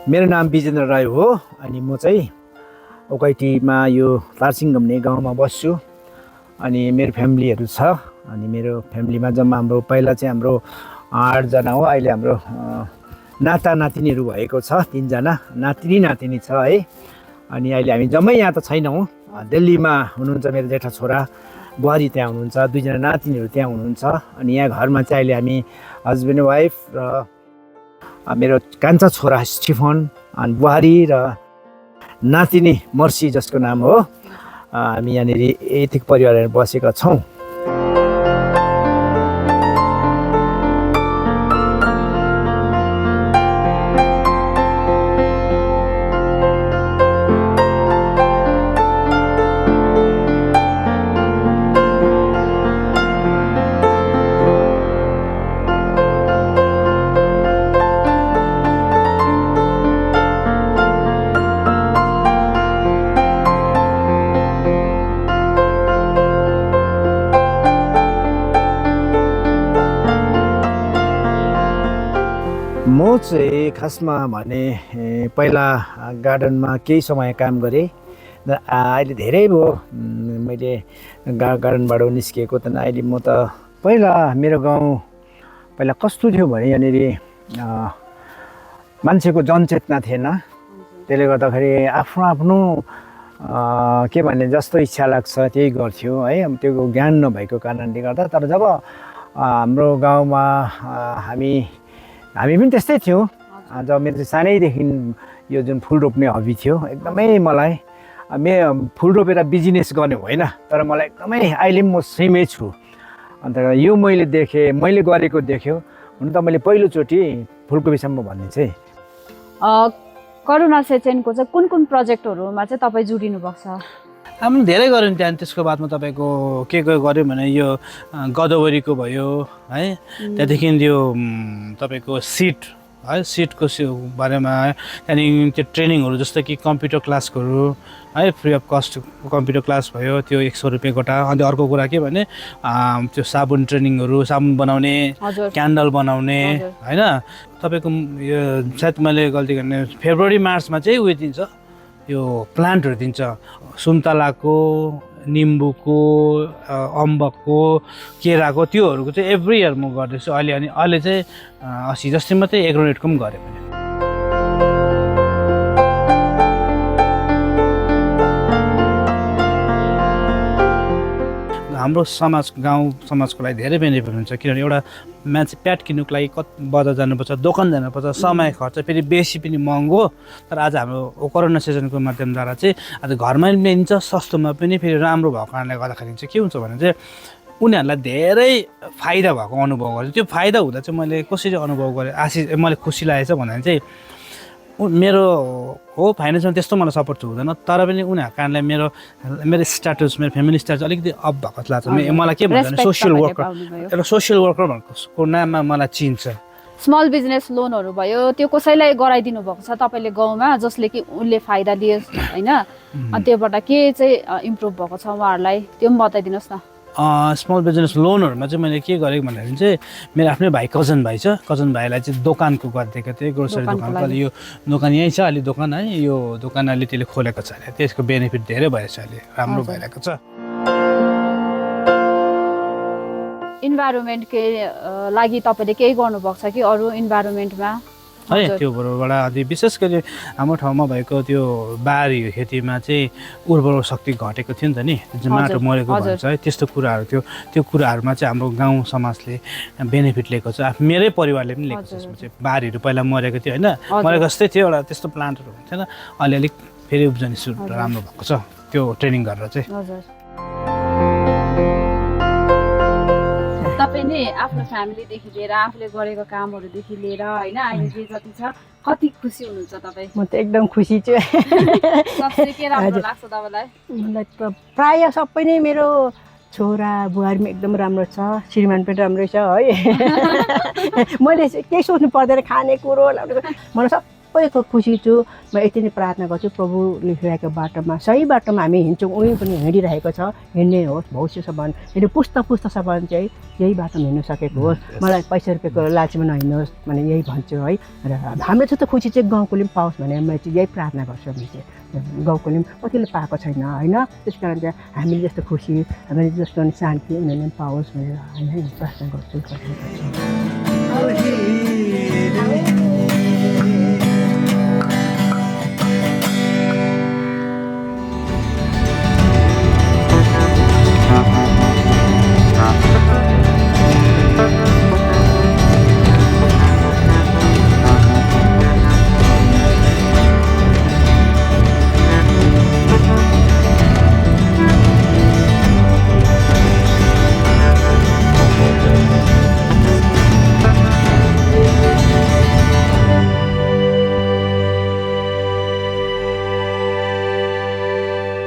मेरो नाम विजेन्द्र राई हो अनि म चाहिँ ओकाइटीमा यो तारसिङ भन्ने गाउँमा बस्छु अनि मेरो फ्यामिलीहरू छ अनि मेरो फ्यामिलीमा जम्मा हाम्रो पहिला चाहिँ हाम्रो 8 जना हो अहिले हाम्रो नाता नातिनीहरू भएको छ 3 जना नातिनी छ है अनि अहिले हामी जम्मै यहाँ त छैनौँ दिल्लीमा हुनुहुन्छ मेरो जेठा छोरा बुहारी त्यहाँ हुनुहुन्छ 2 जना नातिनीहरू त्यहाँ हुनुहुन्छ अनि यहाँ घरमा चाहिँ अहिले हामी हस्बेन्ड वाइफ र मेरो कान्छा छोरा स्टिफन अनि बुहारी र नातिनी मर्सी जसको नाम हो हामी यहाँनिर यतिको परिवारहरू बसेका छौँ। म चाहिँ खासमा भने पहिला गार्डनमा केही समय काम गरेँ र अहिले धेरै भयो मैले गार्डनबाट निस्किएको त अहिले म त पहिला मेरो गाउँ पहिला कस्तो थियो भने यहाँनिर मान्छेको जनचेतना थिएन त्यसले गर्दाखेरि आफ्नो आफ्नो के भन्ने जस्तो इच्छा लाग्छ त्यही गर्थ्यो है त्यो ज्ञान नभएको कारणले गर्दा तर जब हाम्रो गाउँमा हामी पनि त्यस्तै थियौँ जब मेरो चाहिँ सानैदेखि यो जुन फुल रोप्ने हबी थियो एकदमै मलाई फुल रोपेर बिजनेस गर्ने होइन तर मलाई एकदमै अहिले म सेमै छु अन्त यो मैले देखेँ मैले गरेको देख्यो हुन त मैले पहिलोचोटि फुलको विषयमा भन्ने चाहिँ करुणा सेचेनको चाहिँ कुन प्रोजेक्टहरूमा चाहिँ तपाईँ जोडिनु भएको छ? हामीले धेरै गऱ्यौँ त्यहाँदेखि त्यसको बादमा तपाईँको के गऱ्यो भने यो गदवरीको भयो है त्यहाँदेखि यो तपाईँको सिट है सिटको बारेमा त्यहाँदेखि त्यो ट्रेनिङहरू जस्तो कि कम्प्युटर क्लासहरू है free of cost computer class भयो त्यो 100 रुपियाँ गोटा। अनि अर्को कुरा के भने त्यो साबुन ट्रेनिङहरू साबुन बनाउने क्यान्डल बनाउने होइन तपाईँको यो सायद मैले गल्ती गर्ने फेब्रुअरी मार्चमा चाहिँ उयो दिन्छ यो प्लान्टहरू दिन्छ सुन्तलाको निम्बुको अम्बकको केराको त्योहरूको चाहिँ एभ्री इयर म गर्दैछु अहिले। अनि अहिले चाहिँ 80 जस्तै मात्रै एग्रोनेटको पनि गरेँ मैले। हाम्रो समाज गाउँ समाजको लागि धेरै बेनिफिट हुन्छ किनभने एउटा मान्छे प्याट किन्नुको लागि बजार जानुपर्छ दोकान जानुपर्छ समय खर्च फेरि बेसी पनि महँगो तर आज हाम्रो कोरोना सिजनको माध्यमद्वारा चाहिँ आज घरमै लिन्छ सस्तोमा पनि फेरि राम्रो भएको कारणले गर्दाखेरि चाहिँ के हुन्छ भने चाहिँ उनीहरूलाई धेरै फाइदा भएको अनुभव गर्छ। त्यो फाइदा हुँदा चाहिँ मैले कसरी अनुभव गरेँ मैले खुसी लागेछ भन्दा चाहिँ मेरो हो फाइनेन्समा त्यस्तो मलाई सपोर्ट हुँदैन तर पनि उनीहरूको कारणले मेरो स्ट्याटस मेरो फ्यामिली स्ट्याटस अलिकति अप भएको जस्तो लाग्छ। मलाई के भन्छ भने सोसियल वर्कर एउटा सोसियल वर्कर भनेको नाममा मलाई चिन्छ। स्मल बिजनेस लोनहरू भयो त्यो कसैलाई गराइदिनु भएको छ तपाईँले गाउँमा जसले कि उनले फाइदा लियोस् होइन अनि त्योबाट के चाहिँ इम्प्रुभ भएको छ उहाँहरूलाई त्यो पनि बताइदिनुहोस् न। स्मल बिजनेस लोनहरूमा चाहिँ मैले के गरेँ भन्दाखेरि चाहिँ मेरो आफ्नै भाइ कजन भाइ छ कजन भाइलाई चाहिँ दोकानको गरिदिएको थिएँ ग्रोसरी दोकानको। अहिले यो दोकान यहीँ छ अहिले दोकान है यो दोकान अहिले त्यसले खोलेको छ अहिले त्यसको बेनिफिट धेरै भएछ अहिले राम्रो भइरहेको छ। इन्भाइरोमेन्टकै लागि तपाईँले केही गर्नुभएको छ कि अरू इन्भाइरोमेन्टमा है त्योबाट अनि विशेष गरी हाम्रो ठाउँमा भएको त्यो बारी खेतीमा चाहिँ उर्वर शक्ति घटेको थियो नि त नि माटो मरेको भन्छ है त्यस्तो कुराहरू थियो त्यो कुराहरूमा चाहिँ हाम्रो गाउँ समाजले बेनिफिट लिएको छ मेरै परिवारले पनि लिएको छ। यसमा चाहिँ बारीहरू पहिला मरेको थियो होइन मरेको जस्तै थियो एउटा त्यस्तो प्लान्टहरू हुन्थेन अहिले अलिक फेरि उब्जनी राम्रो भएको छ त्यो ट्रेनिङ गरेर चाहिँ। तपाईँले आफ्नो फ्यामिलीदेखि लिएर आफूले गरेको कामहरूदेखि लिएर होइन अहिले जे जति छ कति खुसी हुनुहुन्छ तपाईँ? म त एकदम खुसी छु। सबसे के राम्रो लाग्छ तपाईँलाई? मलाई त प्राय सबै नै मेरो छोरा बुहारी पनि एकदम राम्रो छ श्रीमान पनि राम्रै छ है। मैले केही सोच्नु पर्दैन खानेकुरो मलाई सबैको खुसी छु। म यति नै प्रार्थना गर्छु प्रभु लेखिरहेको बाटोमा सही बाटोमा हामी हिँड्छौँ, उही पनि हिँडिरहेको छ, हिँड्ने होस् भविष्यसम्म यदि पुस्तासम्म चाहिँ यही बाटोमा हिँड्नु सकेको होस्। मलाई पैसा रुपियाँको लालचमा नहिँड्नुहोस् भने यही भन्छु है। र हाम्रो जस्तो खुसी चाहिँ गाउँकोले पनि पाओस् भने मैले चाहिँ यही प्रार्थना गर्छु। हामी चाहिँ गाउँकोले पनि कतिले पाएको छैन होइन, त्यस कारण चाहिँ हामीले जस्तो खुसी हामीले जस्तो शान्ति उनीहरूले पनि पाओस् भनेर हामी प्रार्थना गर्छु।